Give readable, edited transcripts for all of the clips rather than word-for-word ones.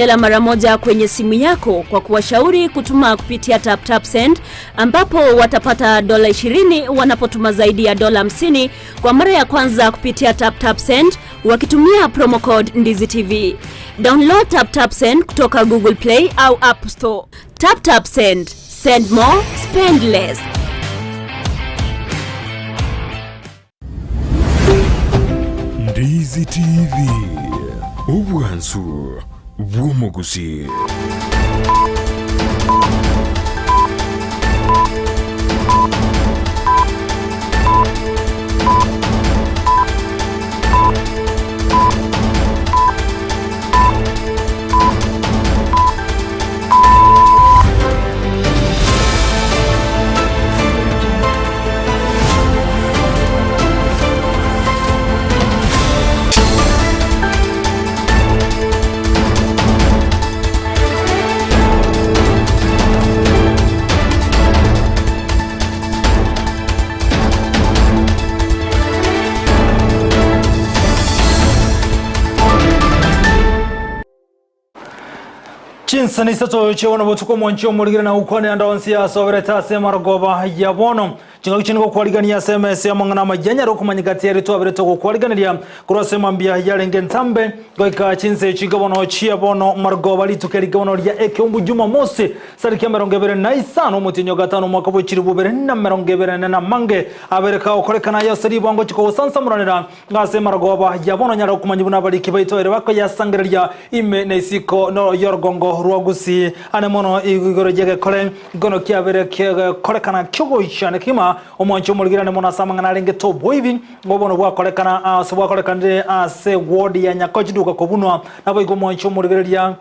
Hela mara moja kwenye simu yako kwa kuwashauri kutuma kupitia TapTapSend ambapo watapata dola 20 wanapotuma zaidi ya dola 50 kwa mara ya kwanza kupitia TapTapSend wakitumia promo code Ndizi TV. Download TapTapSend kutoka Google Play au App Store. TapTapSend, send more, spend less. Ndizi TV, obwansu bw'omogusi. Chinsani isato chi'obono botuko omonche omorigere na gokwanera ande onsi asoberete ase amarogoba ya bono. Chingaki chinde gokwarigania ase emesa y'amang'ana amaya nyare okomanyeka tiari twaberete gokwariganeria korwa ase mambia yarenge ntambe goika chinsa echi bono chia bono marogoba rituko eri bono ria ekeumbu Jumamosi tariki 25 omotienyi o gatano omwaka bwe chilifu bibere na 24 namange abere kagokorekana ay'ase ribango chikogosansamoranera Ase amarogoba ya bono nyare okomanya buna abariki baito ere bakoyasangereria ime na isiko y'orogongo rwa Gusii ane mono igoro y'egekore nkono kiabere kiagokorekana ki'ogoichana kegima omwancho omorigerane mono ase amang'ana arengete oboibi obono bwakorekana ase bwakorekanire ase ward ya Nyakochiduka kobunwa naboigo omwancho omorigereria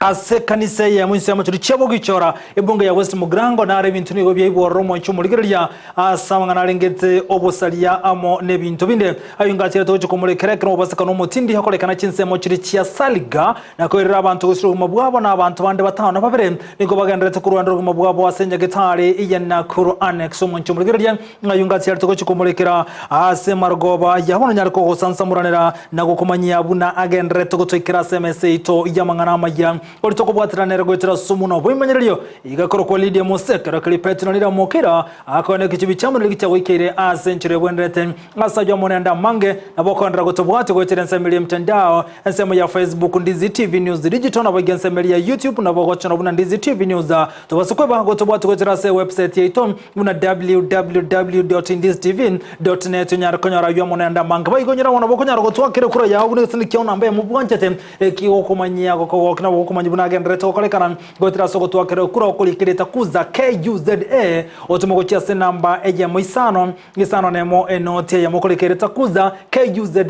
Ase ekanisa eyemo ensemo chiria chiabogichora ebunge ya West Mugirango naro ebinto nigo biaigworora omoinche omorigereria ase amang'ana arengete obosaria amo nebinto binde. Ayio ngacherete gochia komorekera ekero obaseka nomotindi akorekana chinsemo chiria chia Saliga na koirera abanto gosira obogima bwabo na abanto bande batano na babere nigo bagendererete korwanera obogima bwabo ase enyagetari ya Nakuru Annex. Omoinche omorigereria Ng'ai ongachiarete gochia komorekera ase amarogoba ya bono nyare kogosansamoranera na gokomanyia buna agendererete gotoikera ase emesa yaito y'amang'ana amaya, oria tokobwaterana nere goetera ase omonwa bw'ebimanyererio. Iga korokwa Lidia Mose, ekero keria Petero na riramokera, akoenda egechibi chiamonene gichagoikeire ase enchera ebwenerete. Ase ayio amo naende amange, nabo okoenderera gotobwatia goetera ensemo eria y'emtandao, ensemo ya Facebook Ndizi TV News Digital, naboigo ensemo eria ya YouTube nabo ogochora buna Ndizi TV News. Tobasa kweba gotobwatia goetera ase ewebsite yaito buna www.ndiztv.net onyare konyora ayio amo naende amange. Boigo onyore bono bokonyara gotwakera ekura yao buna egesende kiao namba eyemo bwanchete eki gokomanyia gokogokia nabo gokomanyia buna agendererete gokorekana goetera ase ogotwakera ekura okorikereta kuza KUZA otome gochia ase enamba eyemo isano isano nemo enoti eyemo okorikereta kuza KUZA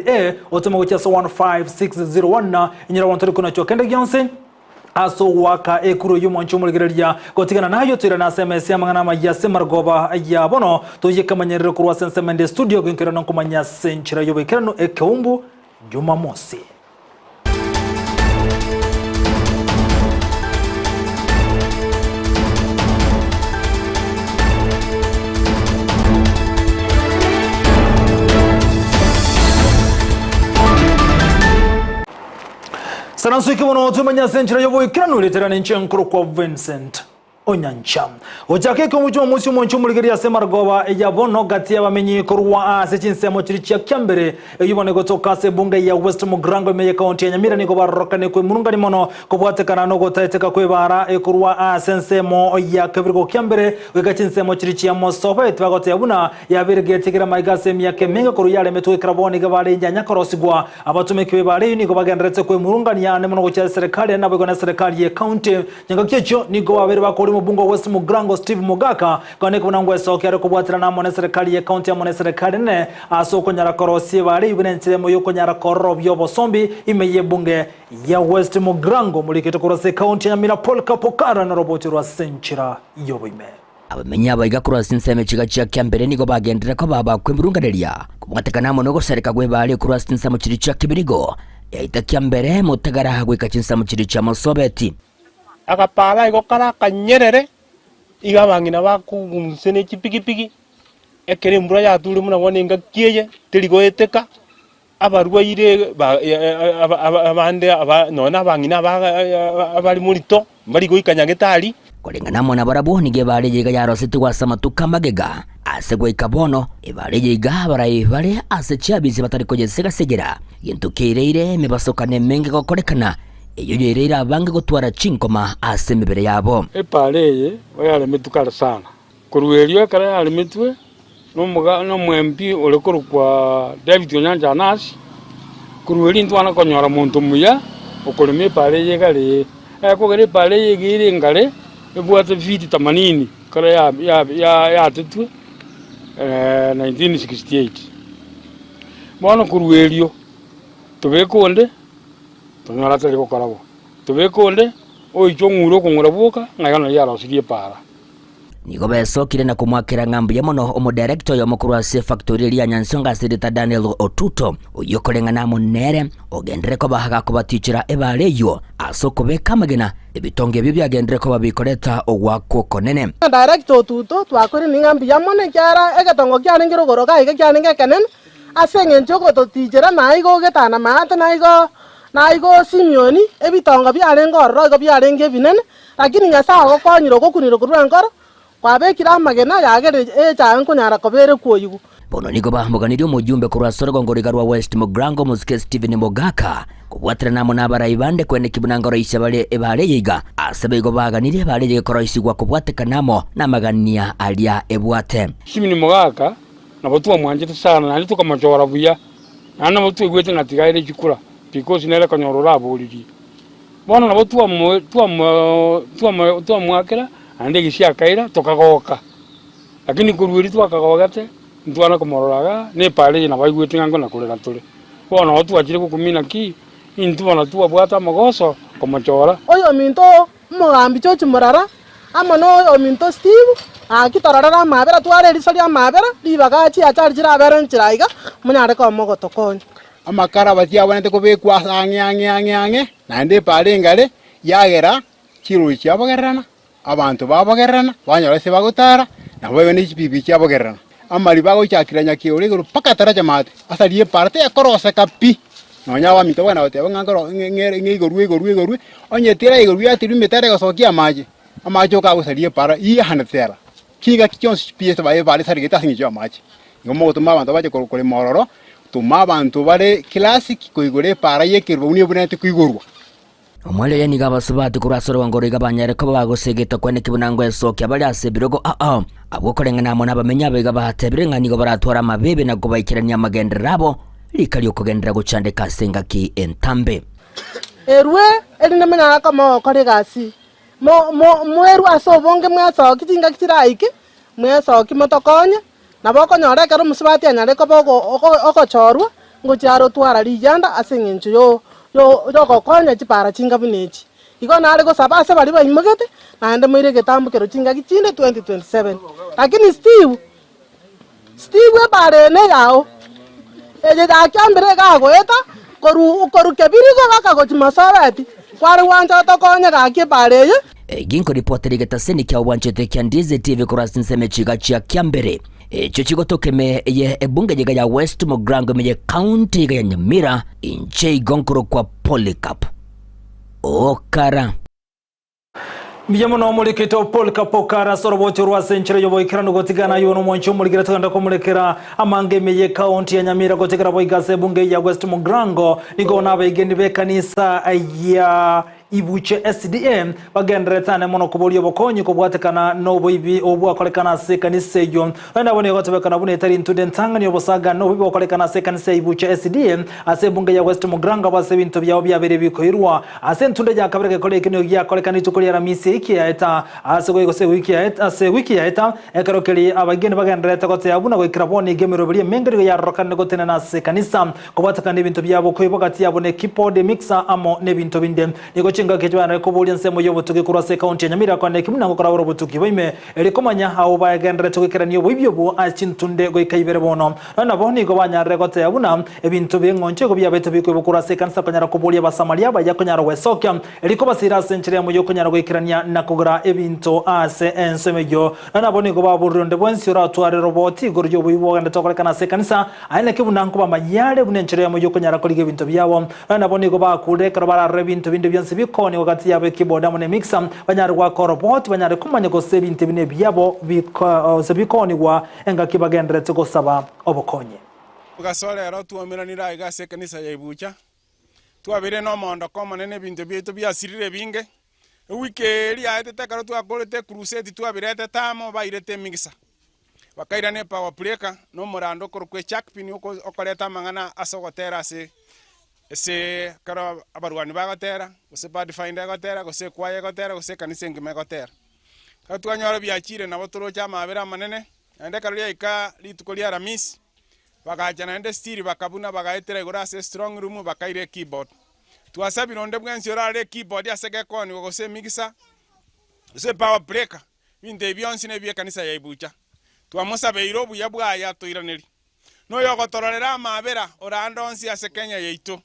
otome gochia ase 15601 inyora bono tori konachwa kende gionsi Ase ogoaka ekuro y'omwancho omorigereria, gotigana nayio toirane ase emesa y'amang'ana amaya ase amarogoba ya bono, toyie ekemanyerero korwa ase ensemo ende estudio goinkerana nkomanya ase enchera y'oboikeranu ekeumbu Jumamosi. Saranso eke bono tomanye ase enchera y'oboikeranu eretera nenche nkorokwa Vincent Onyancha. Gochaka ekeombe chi'omosia omonche omorigereria ase amarogoba ya bono gati y'abamenyi korwa ase chinsemo chiria chia kiambere eyio bono egotoka ase ebunge ya West Mugirango ime y'ekaunti ya Nyamira nigo barorokane kwemurungani mono kobwatekana nogotaeteka kw'ebaara ekorwa ase ensemo ya kebirigo kiambere goika chinsemo chiria chia Mosobe tibagoteba buna yabeire getigera maiga ase emiaka emenge korwa yaremetwe goikera bono iga bare injanya korosigwa Abatomeki b'ebaare eyio nigo bagendererete kwemurungania ande mono gochia ase eserekari ere naboigo neserekari y'ecounty. Chingaki echio nigo babeire bakoria omobunge o West Mugirango Steve Mogaka konya buna ngwesokia are kobwaterana amo neserekari y'ecounty amo neserekari enene ase okonyara korosia ebaare eyio buna enchera emo y'okonyara kororobia obosombi ime y'ebunge ya West Mugirango. Omorikete korwa ase ecounty ya Nyamira Paul Kapokara noroboti rwa ase enchera y'oboime. Abamenyi abaiga korwa ase ensemo echiga chia kiambere nigo bagenderera koba abakwemurunganeria, kobwatekana amo nogosareka gw'ebaare korwa ase chinsemo chiria chia kebirigo, yaita kiambere, motagara, goika chinsemo chiria chia mosobeti. Agapaara igo kare akanyerere, iga abang'ina bakogunse ne chipigipigi, ekero embura yature buna bono engaki eye, teri goeteka. Abarwaire ba abande aba nonya na abang'ina aba abare morito mbari goika nyagetari. Koreng'ana amo nabarabwo nigo ebaare eye iga yarosetigwe ase amatuko amagega, ase goika bono, ebaare eye iga abarai bare ase chiabisi batari koyesega-segera, gento keireire emebasokano emenge gokorekana, eyio yaireire abange gotwara chinkoma ase emebere yabo. Epaara eye oyaremetwe kare sana. Korwa erio ekero yaremetwe nomwembi ore korokwa David Onyancha Anasi, korwa erio intwana konyora monto omuya okorema epaara eye egare eye. Ekogera epaara eye iga ere engare, ebwate feet themanini ekero yatetwe 1968. Bono korwa erio, tobeke onde, tonyore atari gokora bo, tobeke onde, oiche ong'ure okong'ura bwoka, ng'a iga nari arosirie epaara. Nigo besokire na komoakera ng'a mbuya mono omodirector oyomo korwa ase efactory eria ya Nyansonga ase erieta Daniel Otuto, oyio koreng'ana amo nere ogenderere koba gakobatichera ebaare eyio ase okobeka amagena ebitongo ebio biagenderere koba bikoreta ogoakwa okonene. Director Otuto, twakorire ng'a mbuya mono ekiagera egetongo kiarenge rogoro iga iga kiarenge ekenene, ase eng'encho ogototichera naigo ogetana maate naigo naigo Simioni, ebitongo biarenge ororo igo biarenge ebinene. Lakini Nyasae ogokonyire ogokunire korwa enkoro, kwabekire amagena yagere echaye nkonyara koba ere kwoyigwa. Bono nigo bamoganirie omojumbe korwa ase orogongo roiga rwa West Mugirango omosike Stephen Mogaka kobwaterana amo nabarai bande kweneki buna nkoroisia bare ebaare eye iga ase baigo baganirie ebaare eye gekoroisigwa kobwatekana amo namagania aria ebwate. Stephen Mogaka nabo twamwanchete sana naende tokamochora buya, naende nabo twaigwete ng'a tiga aire chikura because nere konyora oraboririe. Bono nabo twamoakera, naende egesio akaira, tokagoka. Lakini korwa erio twakagogete, ntwana komorora igaa, na epaara eye nabo aigwete ng'a nkona korera tore. Bono nabo twachire gokumia naki, intwe bono twabwate amagoso komochora. Oyominto omogambi George Murara, amo noyominto Steve, gaki tororere amabera, tware eriso ri'amabera, ribaga chiachari chirabere nchera iga, monyare koba mogotokonya. Amakara batiabwenerete kobekwa ase ang'e ang'e ang'e ang'e, naende epaara engare yagera chirori chiabogererana, abanto babogererana, banyora ase bagotara, nabo boigo ne chipipipi chiabogererana. Amariba agochakera nyakeore igoro mpaka taracha maate, ase aria epaara tekoroseka pi, nonya abaminto bagenda goteba ng'a nkoro ng'e ng'e ng'e igorwe igorwe igorwe, onye teraigorwa yatirwe emetaro egosokia amache, amache oka agosaria epaara yiahanetera. Chingaki chionsi pi ase baye bare sarigete ase engencho y'amache. Igo mogotoma abanto bache korema ororo, toma abanto bare classic koigora epaara y'ekerubo buna ebwenerete koigorwa. Omwali oye nigo abasubati korwa ase orogongo roiga banyare koba bagosegeta kweneki buna ngwesokia bare ase ebirogo ao. Abwo koreng'ana amo nabamenyi abaiga batebire ng'a nigo baratware amabibe na kobaikerania amagenderero abo rika riokogenderera gochandeka ase engaki entambe. Erwe, erinde monyare komoa gokora egasi Mwerue ase obonge mwesoki chingaki chiraike, mwesoki motokonye, nabo okonyora ekero omosubati anyare koba ogochorwa, ngochia arotwara rigianda ase eng'encho yogokonya chipara chinga buna echi. Igo nare gosaba ase baria baimogete, naende moire egetambokero chingaki chinde 2027. Lakini Steve, Steve ebara eye neyao, eye yakiambire iga agoeta korwa korwa kebirigo mpaka gochia Masoreti, kware gwancha otokonye gaki ebara eye. Eki nkoripotera egetaseni kia obwanchete kia Ndizi TV korwa ase ensemo echiga chia Kiambere, echio chigotoka ime ye ebunge yiga ya West Mugirango ime ye county yiga ya Nyamira, inche igo nkorokwa Polycarp Okara. Mbuya mono omorikete o Paul Kapokara ase orobocho rwa ase enchera y'oboikeranu gotigana aywo nomwanchi omorigere togenda komorekera amange ime ye county ya Nyamira gotigera boigo ase ebunge ya West Mugirango nigo nabaegeni b'ekanisa ya Ibuche SDA bagendererete ane mono koboria obokonyi kobwatekana noboibi obwakorekana ase ekanisa eyio. Onye nabo nigo egotebekana buna etari ntude entang'ani obosaga noboibi bokorekana ase ekanisa ya Ibuche SDA ase ebunge ya West Mugirango ase ebinto biabo biabeire bikoirwa Ase entunda ya kabere gekora eke nigo giakorekana rituko ria Aramisi ewiki yaeta, ase gose ewiki yaeta, ase ewiki yaeta, ekero keria abageni bagendererete goteba buna goikera bono iga emeroberi emenge nigo yarorokanire gotenena ase ekanisa, kobwatekana nebinto biabo koibwa gati yabo ne keyboard, emixer, amo nebinto binde. Nigo. Chingaki echi baenderere koboria ensemo y'obotugi korwa ase ekaunti ya Nyamira kwane ekimo na gokora ore obotugi baime erio komanya abwo bagendererete goikerania oboibi obwo ase chintunde goika ibere bono. Nonya nabo nigo banyarire goteba buna ebinto bi'eng'oncho igo biabete bikoibwa korwa ase ekanisa konyara koboria Abasamaria abaya konyara gwesokia erio kobasira ase enchera eyemo y'okonyara goikerania na kogora ebinto ase ensemo eyio. Nonya nabo nigo baborire onde bwensi oratware roboti igoro y'oboibi bogenderete gokorekana ase ekanisa, aye naki buna nkobamanyia are buna enchera eyemo y'okonyara korigia ebinto biabo. Nonya nabo nigo bakurire ekero bararore ebinto binde bionsi bikoonigwa gati yabo ekeyboard amo nemixer, banyare goaka oroboti banyare komanya gose ebinto ebi nebiabo gose bikoonigwa engaki bagendererete gosaba obokonyi. Ogaso rero twaomeranire aiga ase ekanisa ya Ibucha, twabeire nomoondoko omonene ebinto biaito biasirire ebinge. Ewiki eria yaetete ekero twakorete ecrusade twabiretete amo bairete emigisa, bakairana epower breaker na omorando okorokwa ejackpin okoreta amang'ana ase ogotera ase ase ekero abarwani bagotera, gose pathfinder egotera, gose ekwaya egotera, gose ekanisa engima egotera. Ekero twanyora biachire nabo toroche amabera amanene, naende ekero riaika rituko ria Aramisi, bagacha naende still bakabuna bagaetera igoro ase estrong room bakaira ekeyboard. Twasabire onde bwensi orarore ekeyboard ase gekoonigwa gose emigisa, gose epower breaker, ebinto ebi bionsi nebi ekanisa ya Ibucha. Twamosabeire obuya bwaye atoiranerie. Noyogotororera amabera ore ande onsi ase Kenya yaito,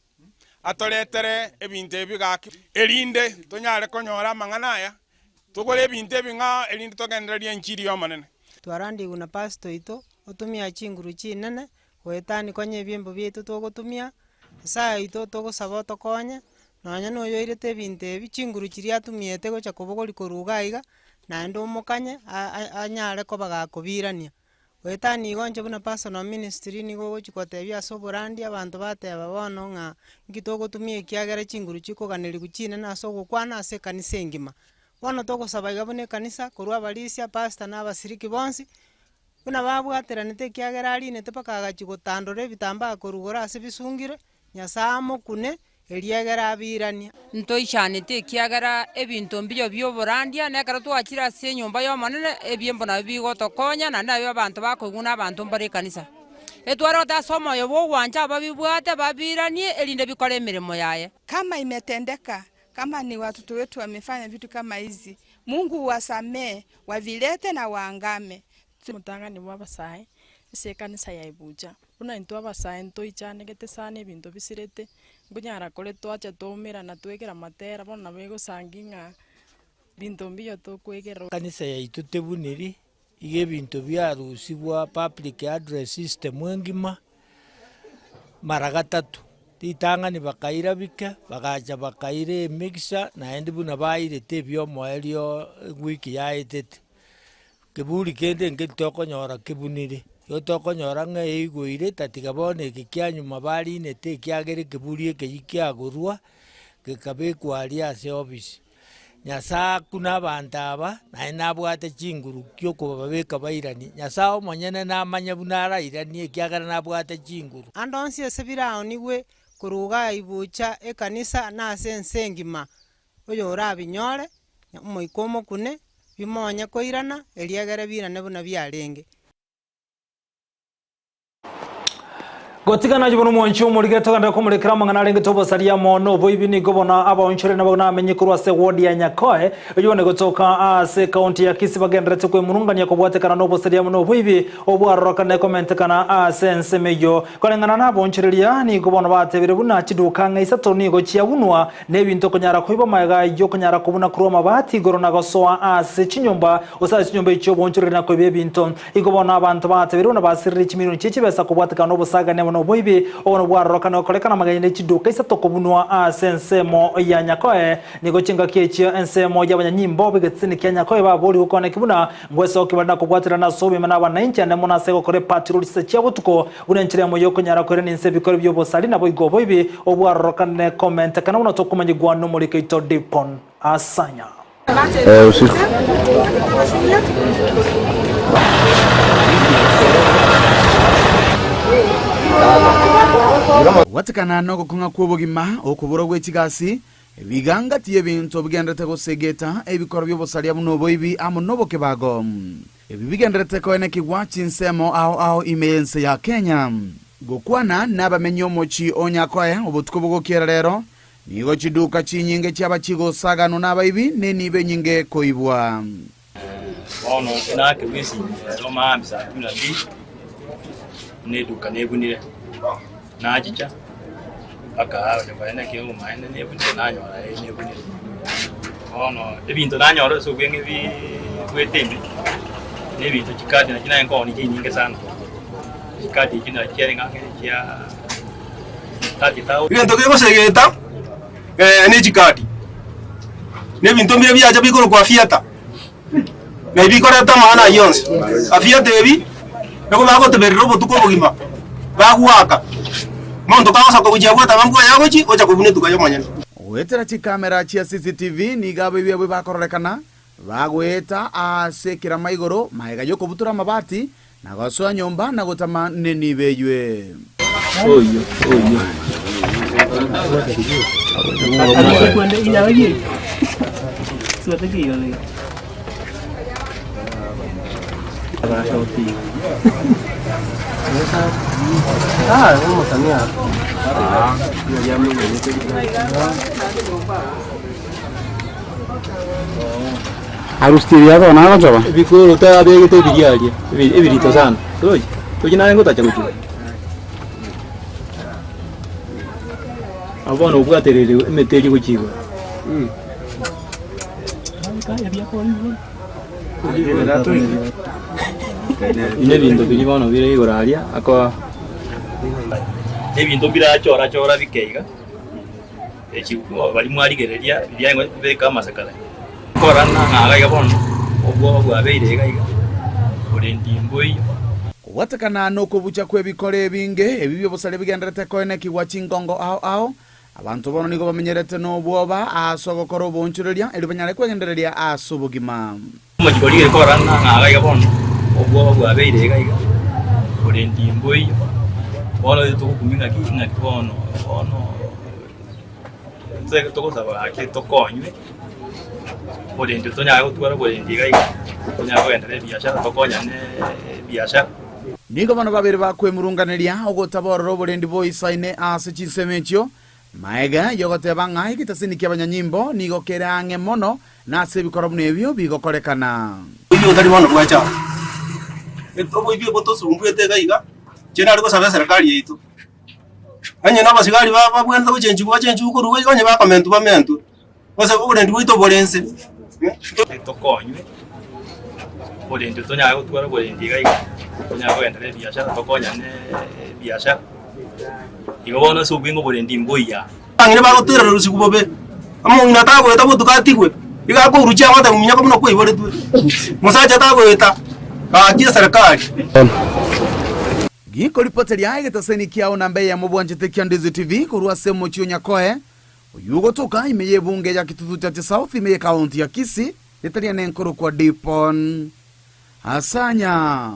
atoretere ebinto ebi gaki, erinde tonyare konyora amang'ana aya, togore ebinto ebing'ao erinde togendererie enchiri y'Omonene. Twarandigwe na pastor oito, otumia chinguru chinene, goetania konya ebiombo biaito togotumia, Nyasaye oito togosaba otokonye, nonya na oyoirete ebinto ebi, chinguru chiria atumiete gocha kobogoria korwa iga iga, naende omokanye anyare koba gakobirania. Goetania igo inche buna personal ministry nigo ogochia kotebia ase oborandia abanto bateba bono ng'a nki togotumia ekiagera chinguru chikoganerigwa chinene ase ogokwana ase ekanisa engima. Bono togosaba iga buna ekanisa, korwa abarisia, pastor na abasiriki bonsi, buna babwateranete ekiagera arinete mpaka agachia gotandora ebitambaa korwa igoro ase bisungire, Nyasae amokune, erio egere abiranie. Ntoichaneti ekiagera ebinto mbiyo bi'oborandia, na ekero twachire ase enyomba y'Omonene, ebiombo nabio bigotokonya, naende nabio abanto bakoigwa na abanto mbare ekanisa. Etwarorete ase omoyo bw'ogwancha ababibwate babiranie, erinde bikore emeremo yaye. Kama imetendeka, kama ni watoto wetu wamefanya vitu kama hizi, Mungu uwasamee, wavilete na waangame. Omotang'ani bw'abasae ase ekanisa ya Ibucha. Buna intwe abasae ntoichanegete sana ebinto bisirete, nkonyara kore twacha twaumerana twegera amatera, bono nabo egosangi ng'a binto mbiya tokwegera. Ekanisa yaito tebuniri, iga ebinto biarusigwa public address system engima, mara gatato. Ritang'ani bakaira bike, bagacha bakaira emixer, naende buna bairete ebiomoerio ewiki yaetete. Keburi kende nkeri tokonyora kebunire, igo tokonyora ng'a eigoire tatiga bono eke kia nyuma barinete ekiagera ekeburi ekeyio kiagorwa, gekabekwa aria ase ofisi. Nyasae akune abanto aba, naende nabwate chinguru chiokobabeka bairanie. Nyasae omonyene namanye buna arairanie ekiagera nabwate chinguru. Ande onsi ase biraonigwe korwa igaa ibucha ekanisa na ase ense engima, Oyorabinyore, Omoika omokune, bimonye koirana, erio egere biirane buna biarenge. Gotigana ayio bono omwanchi omorige togenderere komorekera amang'ana arengete obosaria amo noboibi nigo bono abaonchoreri nabo namenye korwa ase ward ya Nyakoe oyio bono egotoka ase ekaunti ya Kisii bagendererete kwemurungania kobwatekana nobosaria amo noboibi obwarorokane komentekana ase ensemo eyio. Koreng'ana nabaonchoreria nigo bono batebire buna chiduka ang'e isato nigo chiabunwa Nebinto okonyara koiba magega ayio okonyara kobuna korwa amabati igoro na gosoa ase chinyomba, gose ase chinyomba echio obonchoreri na koiba ebinto. Igo bono abanto batebeirwe na basirire chimilioni chie chibesa kobwatekana nobosagani amo noboibi, obo nobwarorokane gokorekana magega ne chiduka isato kobunwa ase ensemo ya Nyakoe. Nigo chingaki echio ensemo y'abanyanyimbo b'egeteseni kia Nyakoe baborigwe koaneki buna ngwesokia bare na kobwaterana ase obogima nabananchi ande mono ase gokora epatiroli chinsa chia botuko Buna enchera eyemo y'okonyara koirania inse ebikoro bi'obosari, naboigo oboibi obwarorokane komentekana buna tokomanyigwa nomoriko oito Dipon Asanya. Usiku. Gwatekana nogokong'a kw'obogima, okobora gwe chigasi, ebiganga tiebinto bigenderete gosegeta ebikoro bi'obosaria buna oboibi amo nobokebago. Ebi bigendererete koenekigwa chinsemo ao ao ime y'ense ya Kenya. Gokwana nabamenyi omochie o Nyakoe obotuko bogokiera rero, Nigo chiduka chinyinge chiaba chigosaganwa nabaibi, na enibo enyinge koibwa. Bono nakerwa esimi ero maambia saa kumi na mbili, buna eduka nebunire, nachicha mpaka aa onye konya naki obomaene nebunire nanyora ee nebunire. Bono ebinto nanyora ase obweng'e biiii bwete ime, na ebinto chikadi nachi naye nkooni chinyinge sana, chikadi echio nachi chiarenge ang'e chia 30,000. Egento kegosegeta ne chikadi, na ebinto mbire biacha bikorokwa afiata, na ebi bikoreta amang'ana ayio onsi. Afiata ebi, nigo bagoteberera obotuko obogima, bagoaka, omonto kagosoka gochia abwate abambe oye agochia, ocha kobuna etuka ya omonyene. Goetera chikamera chia CCTV nigo abaibi abwo bakororekana bagoeta ase ekerama igoro magega y'okobutora amabati Na gosoa nyomba na gotama nenibo eywe. Arusitie ebiago na agochoba. Ebikoroto abegete ebiria aria, ebirito sana, torochi? Tochi naye ngotacha gochia. Abwo bono obwaterere emete eria gochia igoro. Buna ebinto biria bono bire igoro aria, akoa Ebinto mbirachora chora bike iga. Echi baria mwarigereria biria beka amasakara. Korora ng'a iga bono obwoba bwabeire iga iga, orendi mboiyo. Kobwatekana nokobucha kw'ebikore ebinge ebi bi'obosare bigendererete koenekigwa chingongo ao ao, abanto bono nigo bamenyerete nobwoba ase ogokora oboonchoreria erio banyare kwegendereria ase obogima. Omochie korigereria korora ng'a iga bono obwoba bwabeire iga iga, orendi mboiyo, bono togokumia ng'aki ng'aki bono bono nse togosaba gaki tokonywe, oborendi tonyare gotwara oborendi iga iga, tonyare kogenderera ebiashara tokonyane ebiashara. Nigo bono babere bakwemurunganeria ogotaborora oborendi boisaine ase chinsemo echio, Magega y'ogoteeba ng'a egetasini ki'abanyanyimbo nigo kere ang'e mono nase ebikoro buna ebio bigokorekana. Oboibi botari bono bwacha aa. Oboibi obo tosumbuete iga iga, inche nare gosaba eserekari yaito, onye na abasigari ba babwenerete gochenchigwa bachenchigwe korwa iga iga onye bakomentwa bamentwe, gose oborendi bwaito bore inse. Tokonywe, oborendi tonyare gotwara oborendi iga iga, tonyare kogenderera ebiashara tokonyane ebiashara. Igo bono ase obweng'e oborendi mboiya. Abang'ina bagoterera usiku bobe, omong'ina tagoeta botuko atigwe, igo akoruchia agote minyoko buna kwaiboretwe, mosacha tagoeta, gaki eserekari. Gikoripoteria egetaseni kiao namba eyemo bwanchete kia Ndizi TV korwa ase omochie o Nyakoe, oyio ogotoka ime y'ebunge ya Kitutu Chache South ime y'ekaunti ya Kisii, ritari nenkorokwa Dipon Asanya.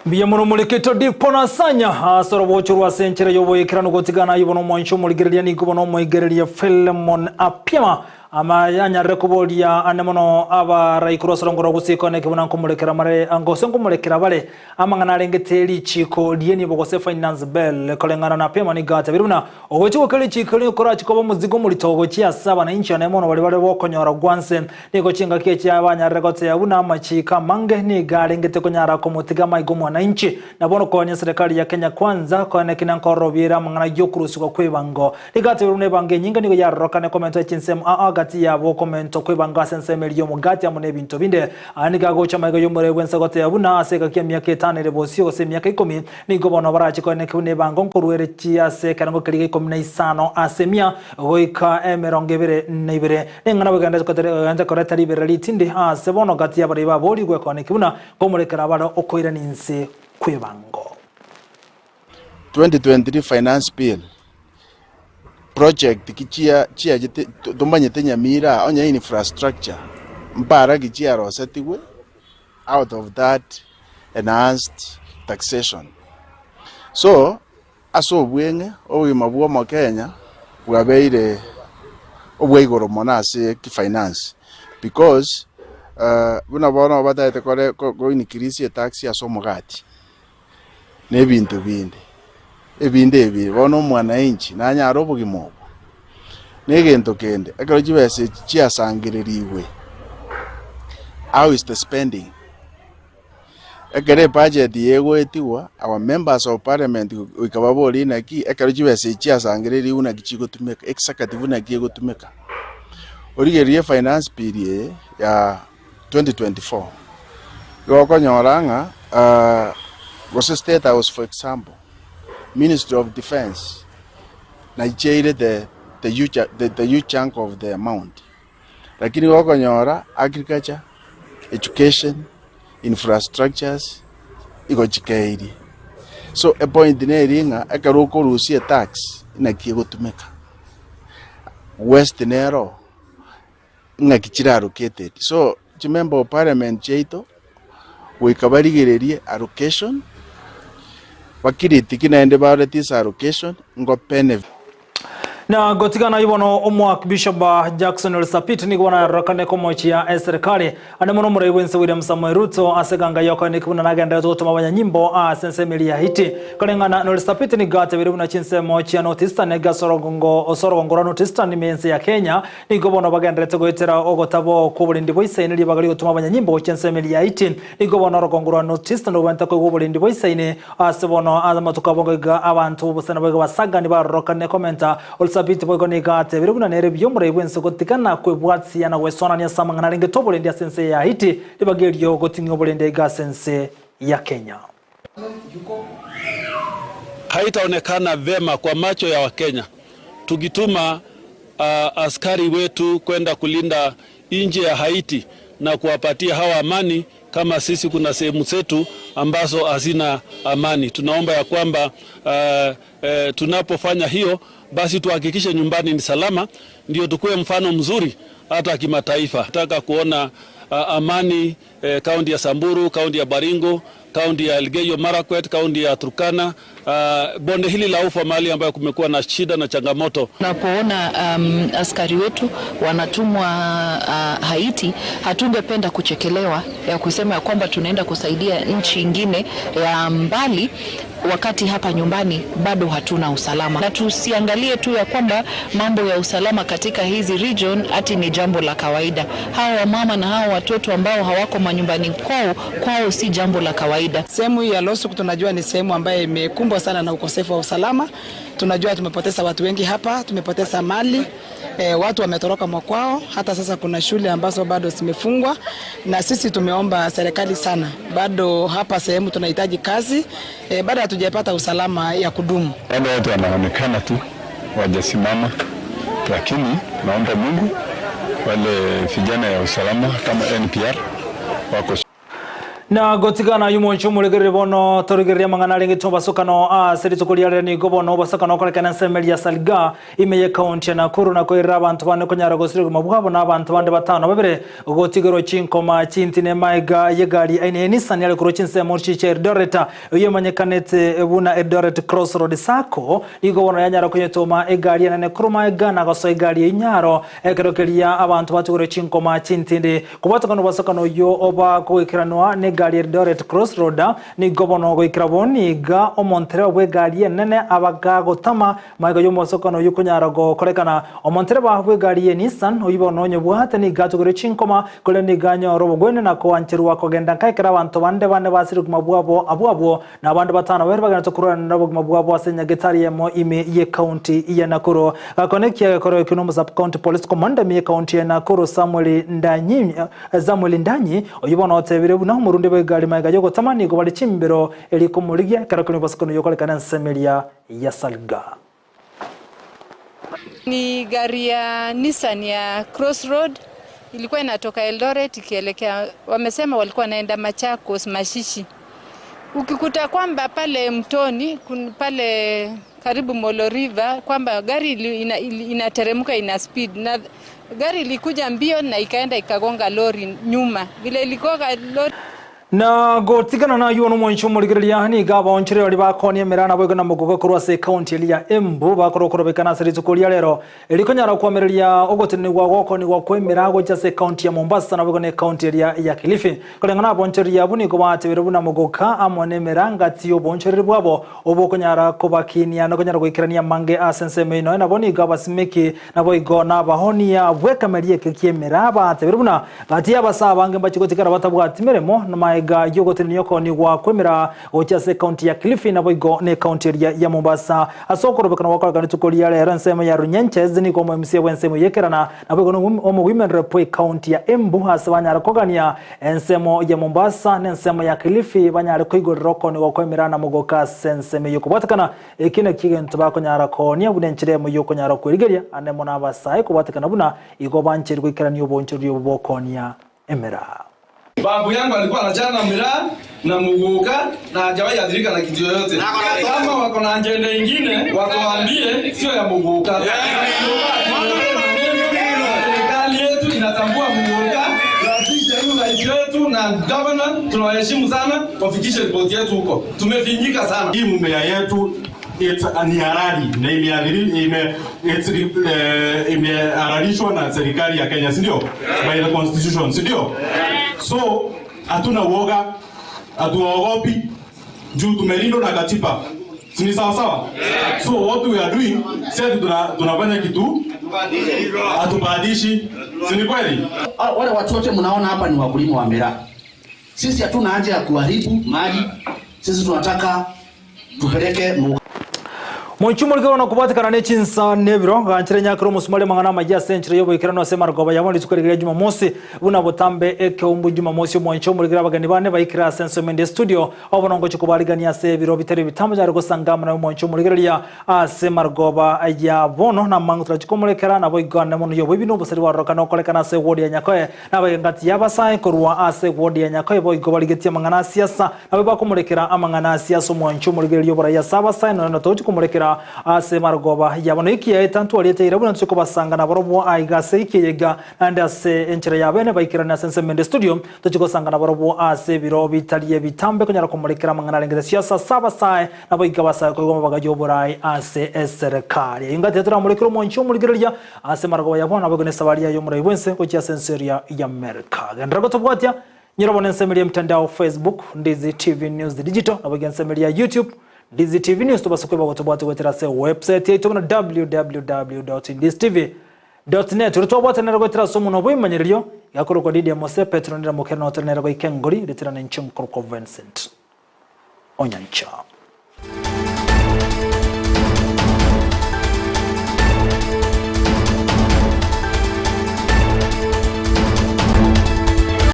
Mbuya mono moreketo Dipon Asanya ase orobocho rwa ase enchera y'oboikeranu gotigana ayio bono omwancho omorigereria nigo bono omoigereria Philemon Apiama ama anyarire koboria ane mono abarai korwa ase orongo rwa Gusii kone buna nkomorekera mare gose nkomorekera bare amang'ana arengete richiko ri'enibo gose Finance Bill koreng'ana na Apiama nigo atabire buna Ogochia gokia richiiko riria korache koba omozigo omorito gochia ase abananchi one mono baria bare bokonyora gwanse. Nigo chingaki echi abanyarire gotebia buna amachiiko amange nigo arengete konyara komotiga amaiga omwananchi. Na bono konya eserekari ya Kenya Kwanza koeneki na nkororobiere amang'ana yokorusigwa kwebango. Nigo atebirie buna ebango enyinge nigo yarorokane komentwa chinsemo ao gati yabo komentwa kwebango ase ensemo eria yomogati amo nebinto binde. Aya nigo agocha amaiga yomoreu bwense gotebia buna ase egaki emiaka etano ere bosio gose emiaka ikomi Nigo bono barache koenekigwa nebango nkoruere chi ase ekerengo keria gia ikomi na isano ase emia goika emerongo ebere na ibere. Ning'ana bw'egenderete koreta riberera ritindi aase bono gati y'abarai baboorigwe koenekigwa buna nkomorekera bare okoirania inse kw'ebango. 2023 Finance Bill, project ki chia chiachete tomanyete Nyamira aa onye infrastructure mpara ki chiarosetigwe out of that enhanced taxation. So, ase obweng'e, obogima bwa omokenya bwabeire obwa igoro mono ase kifinance because buna bono batagete kore ko increase etax ase omogati na ebinto binde, ebinde ebi bono omwananchi nanyare obogima obo. Na egento kende, ekero chibesa echi chiasangererigwe, how is the spending? Ekero ebudget eye egoetigwa, our members of parliament goika baborie naki ekero chibesa echi chiasangererigwe naki chigotumeka, executive naki egotumeka. Origererie finance bill eye ya 2024, igo okonyora ng'a gose state house for example, ministry of defence nachiaire the the huge the huge chunk of the amount. Lakini igo okonyora agriculture, education, infrastructures igo chikeirie. So epoint neri ng'a ekero okorusia etax naki egotumeka, waste nero ng'aki chire allocated. So chimember of parliament chiaito goika barigererie allocation, bakiritiki naende barore this allocation ngo benefit. Na gotigana ayio bono Omoakbishop Jackson Ole Sapit nigo bono arorekane komochia eserekari ande mono omorai bw'ense William Samoei Ruto ase eganga y'okoeneki buna nagenderete gotoma abanyanyimbo ase ense emeri ya Haiti. Koreng'ana n'Ole Sapit nigo atebirie buna chinsemo chia North Eastern ase orogongo ase orogongo rwa North Eastern ime y'ense ya Kenya nigo bono bagenderete goetera ogotabo kw'oborendi bwa isaine ribaga rigotoma abanyanyimbo gochia ense emeri ya Haiti. Nigo bono orogongo rwa North Eastern rogwenerete koigwa oborendi bwa isaine Ase bono ase amatuko abo ngoika abanto b'obosani boigo basagani barorokane komenta. Olisabeti boigo nigo atebire buna nere buya omorai bw'ense gotigana kwebwatia na gwesonania ase amang'ana arengete oborendi ase ense ya Haiti, ribaga erio goting'ia oborendi aiga ase ense ya Kenya. Haitaonekana vema kwa macho ya Wakenya tukituma askari wetu kwenda kulinda nchi ya Haiti na kuwapatia hawa amani kama sisi kuna sehemu zetu ambazo hazina amani. Tunaomba ya kwamba tunapofanya hiyo basi tuhakikishe nyumbani ni salama, ndio tukue mfano mzuri hata kimataifa. Nataka kuona amani kaunti ya Samburu, kaunti ya Baringo, kaunti ya Elgeyo Marakwet, kaunti ya Turkana, bonde hili la Ufa, mahali ambayo kumekuwa na shida na changamoto. Tunapoona askari wetu wanatumwa Haiti, hatungependa kuchekelewa ya kusema ya kwamba tunaenda kusaidia nchi ingine ya mbali wakati hapa nyumbani bado hatuna usalama. Na tusiangalie tu ya kwamba mambo ya usalama katika hizi region ati ni jambo la kawaida. Hawa wamama na hawa watoto ambao hawako manyumbani kwao, kwao si jambo la kawaida. Sehemu hii ya Losuk tunajua ni sehemu ambayo imekumbwa sana na ukosefu wa usalama. Tunajua tumepoteza watu wengi hapa, tumepoteza mali, watu wametoroka mwakwao. Hata sasa kuna shule ambazo bado zimefungwa, na sisi tumeomba serikali sana, bado hapa sehemu tunahitaji kazi, bado hatujapata usalama ya kudumu. Wale watu wanaonekana tu wajasimama, lakini naomba Mungu wale vijana ya usalama kama NPR wako Na gotigana ayio omonche omoregereri bono torigereria amang'ana arenge tobasokano ase rituko riarere nigo bono obasokano okorekana ensemo eria ya Salga ime ye county ya Nakuru na koirera abanto bane konyara gosiria obogima bwabo na abanto bande batano babere gotigerwa chinkoma chintine maega y'egari aina ya Nissan yare korwa chinsemo chia Eldoret eyio emanyekanete buna Eldoret Crossroad Sacco nigo bono yanyara konyetoma egari enene korwa maega na gosoa egari eyio nyaro Ekero keria abanto batugire chinkoma chintindi, kobwatokana obosokano oyio oba kogoikeranwa negari Eldoret Cross Road, nigo bono goikera bono iga omontereba bw'egari enene abagagotama magega y'omosokano oyio konyara gokorekana. Omontereba bw'egari ye Nissan oyio bono onyebwate nigo atugire chinkoma, korende nigo anyore obogwenia na koancherwa kogenda nka ekero abanto bande bane basire obogima bwabo abwo abwo Na abande batano babere bagenderete korwana nobogima bwabo ase nyagetari eyemo ime y'ecounty ya Nakuru. Gakwana ekiagekoro ekio nomo Sub County Police Commander ime y'ecounty ya Nakuru Samuel Ndanyi Samuel Ndanyi oyio bono otebire buna omorundi bw'egari magega y'ogotama nigo bare chimbero eria komorigia ekero keria obosokoni oyokorekana ensemo eria ya Salga. Ni gari ya Nissan ya Crossroad ilikuwa inatoka Eldoret ikielekea, wamesema walikuwa wanaenda Machakos Mashishi. Ukikuta kwamba pale mtoni kun, pale karibu Molo River kwamba gari inateremka ina, ina speed na gari ilikuja mbio na ikaenda ikagonga lori nyuma, vile iligonga lori. Na gotigana nayio nomwanchi omorigereria, nigo abaonchoreri baria bakoonia emeraa naboigo na mogogo korwa ase ekaunti eria ya Embu bakorwa okorobekana ase rituko ria rero erio konyara koamereria ogotenenigwa gwokoonigwa kw'emeraa gochia ase ekaunti ya Mombasa naboigo na ekaunti eria ya Kilifi. Koreng'ana abaonchoreri abwo nigo batebire buna mogoka amo nemeraa ngati y'oboonchoreri bwabo obokonyara kobakinia na konyara goikerania amange ase ensemo eye nonya nabo nigo abasimeki Naboigo nabahonia bw'ekemeria eke ki'emeraa batebire buna gati y'abasaa abange mbachie gotigara batabwati meremo, na magega y'ogotenenia okoonigwa kw'emeraa gochia ase ekaunti ya Kilifi naboigo n'ekaunti eria ya Mombasa. Ase okorobekana gwakorekana rituko ria rero ensemo ya Runyenches nigo omoMCA bw'ensemo y'ekerana naboigo omowomen rep bw'ekaunti ya Embu ase banyare kogania ensemo ya Mombasa n'ensemo ya Kilifi banyare koigorera okoonigwa kw'emeraa na mogoka ase ensemo eyio kobwatekana Eki nakio egento bakonyara koonia buna enchera eyemo y'okonyara kwerigeria ande mono abasae kobwatekana buna igo bancheire goikerania obonchoreria obo bw'okoonia emeraa. Babu yangu alikuwa anachana miraa na muguka na hajawahi athirika na kitu yoyote. Kama wako na ajenda ingine watuambie, sio ya muguka. Serikali yetu inatambua muguka, lakini rais wetu na governor tunawaheshimu sana, wafikishe ripoti yetu huko. Tumefinyika sana. Hii mmea yetu it's, ni halali na imeadhiri ime, it's, imehalalishwa na serikali ya Kenya, si ndio? By the constitution, si ndio? So hatuna uoga, hatuogopi juu tumelindwa na katiba, si ni sawa sawa? So what we are doing, sasa tuna, tunafanya kitu hatubadishi, si ni kweli? Wale watu wote mnaona hapa ni wakulima wa miraa. Sisi hatuna haja ya kuharibu mali, sisi tunataka tupeleke mu Moichumorike bono kobwatekana ne chinsa na ebiro, ganchera enyakera omosumari amang'ana amayia ase enchera y'oboikeranu ase emarogoba yabo rituko riria Jumamosi, buna botambe ekeumbu Jumamosi omwancho omorikere abageni bane baikire ase ensemo ende estudio, obono ngochia kobarigania ase ebiro bitari bitambo nyare gosanga amo naye omwancho omorigereria ase emarogoba ya bono na amang'u torachie komorekera naboigo ane mono y'oboibi na obosari bwarorokana okorekana ase eward ya Nyakoe Nabaige ngati y'abasae korwa ase ewodi ya Nyakoe boigo barigetie amang'ana a siasa, nabo bakomorekera amang'ana a siasa omwancho omorigereria oborai ase abasae nonya na tochi komorekera ase marogoba yabo. Na ekiaeta ntwariete eira buna ntoche kobasanga nabarobwo aiga ase ekieyega naende ase enchera ya bene baikerane ase ensemo ende studio toche gosanga nabarobwo ase ebiro bitari ebitambe konyara komorekera amang'ana arengete siasa ase abasae naboigo abasae koigwa amabaga y'oborai ase eserekari. Eyio ngati toramorekere omwancho omorigereria Ase amarogoba ya bono naboigo nesabari yaye omorai bw'ense gochia ase ense eria y'Amerika. Genderera gotobwatia, nyora bono ensemo eria y'emtandao Facebook, Ndizi TV News Digital, naboigo ensemo eria ya YouTube, Ndizi TV News tobase kweba gotobwatia goetera ase website yaito buna www.ndiztv.net. Oria twabwatanire goetera ase omonwa bw'ebimanyererio, igakorokwa Didia Mose, Petero Ndira Mokere na otenenere goika engori, ritirana inche nkorokwa Vincent Onyancha.